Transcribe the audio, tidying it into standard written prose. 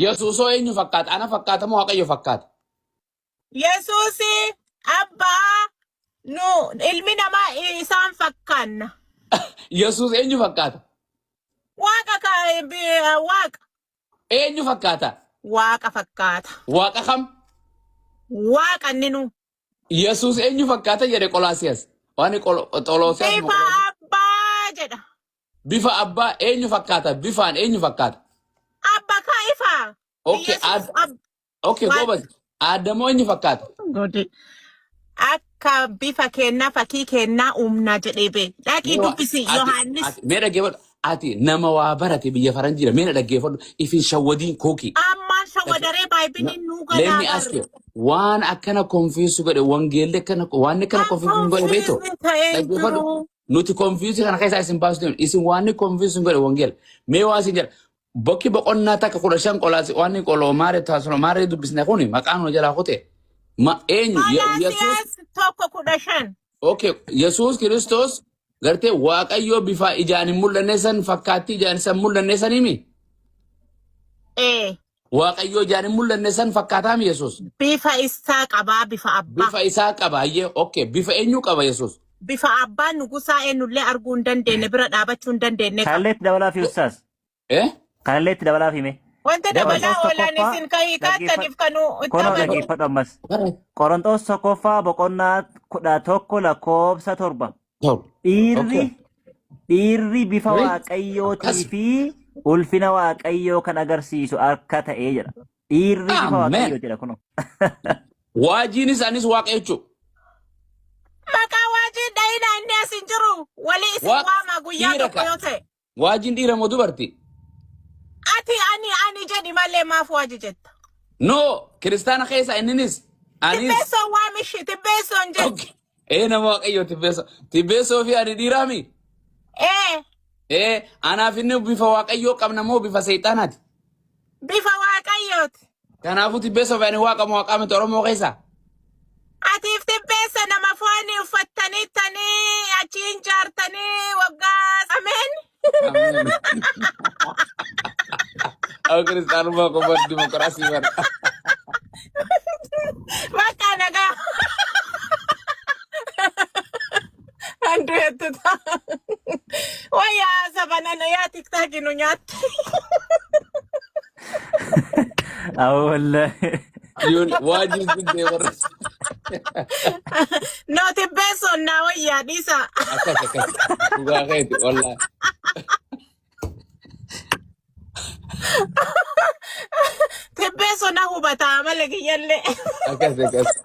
Yesuusoo eenyu fakkaata? Ana fakkaata moo Waaqayyo fakkaata? Yesuusi abbaa nu ilmi namaa isaan fakkaanna. Yesuus eenyu fakkaata? Waaqa waaqa. Eenyu fakkaata? Waaqa fakkaata. Waaqa kam? Waaqa inni nu. Yesuus eenyu fakkaata jedhe Qolaasiyas. Waan Xoloosiyaas moo Bifa Qolaasiyas? abbaa jedha. Bifa abbaa eenyu fakkaata? Bifaan eenyu fakkaata? Abba ka ifa. Okay, Yesuus okay, waan goobas. Aaddamoo eenyu fakkaata? Godi. Akka bifa kennaa fakkii kennaa uumnaa jedhee bee. Dhaqii Mee dubbisi ati Yohaannis. ati mee dhaggeeffadhu. Ati nama waa barate biyya faranjiidha. Mee na dhaggeeffadhu. Ifin shawwadiin kookii. Ammaan shawwadaree baay'inni nuu Let galaa me ask barre. you. Waan akkana confuse godhe wangeelli akkana waan akkana Kan confuse godhe beektu. confuse ta'ee hin Dhaggeeffadhu. jiru. Nuti confuse kana keessaa isin baasu deemna. Isin waan inni confuse godhe wangeela. Mee waa isin jedha. Bokki boqonnaa takka 15 qolaasi waan inni qoloo maaree taasisuu maaree dubbisne kuni maqaan nu jalaa kute. Ma eenyu Yesuus Qolaasiyaas 1:15. Okay, Yesuus Kiristoos gartee Waaqayyoo bifa ijaan hin mul'anne san fakkaattii ijaan san mul'anne sanimi. Ee. Waaqayyoo ijaan hin mul'anne san fakkaataami Yesuus. Bifa isaa qabaa bifa abbaa. Bifa isaa qaba ayyee okay bifa eenyuu qaba Yesuus. Bifa abbaa nugusaa eenyullee arguu hin dandeenye bira dhaabachuu hin dandeenye qaba. Kanallee itti dabalaa fi ustaaz. Eh? Kanallee itti dabalaa fi hime. Wanta dabalaa Qorontoos oolan tokkoffaa isin kan hiikattaniif dhaggeeffadhu. kan nu itti Kunoo amanu. dhaggeeffadhu ammas. Qorontoos tokkoffaa boqonnaa 11 lakkoofsa 7. Dhiirri dhiirri bifa Great. Waaqayyootii Akkas. fi ulfina Waaqayyoo kan agarsiisu akka ta'ee jedha. Dhiirri bifa Amen. Waaqayyoo jedha kunoo. Waajiinis anis waaqa jechuudha. Maqaa waajiin dhayinaa inni as hin jiru. Walii isin Waaqa waama guyyaa dhiira tokko ka. yoo ta'e. Waajiin dhiira moo dubarti? Ati ani ani jedhi malee maaf waaji jetta? No, kiristaana keessa inninis anis. Tibbeessoon waamishi tibbeessoon jedhi. Okay. Ee nama waaqayyoo tibbeessoo. Tibbeessoo fi ani dhiiraami. Ee Ee anaaf inni bifa waaqayyoo qabna moo bifa seexaanaati? bifa waaqayyooti. Kanaafuu tibbeessoo fi ani waaqa moo waaqaa miti Oromoo keessa? Atiif tibbeessa nama foonii uffattanii tanii achiin jaartanii waggaa ameen. Ameen. Aw kiristaanummaa qofa dimokiraasii bara. Bakka nagaa. Andu hedduu ta'a. Wayyaa sabanana yaa tiktaakii nu nyaatte. Awwa wallaahi. Yoon waajiin diddee warra. No tibbeessoon naa wayyaa dhiisa. Akkas akkas. Dhugaa keeti wallaahi. Tibbeessoon na hubataa malee kiyyallee. Akkas akkas.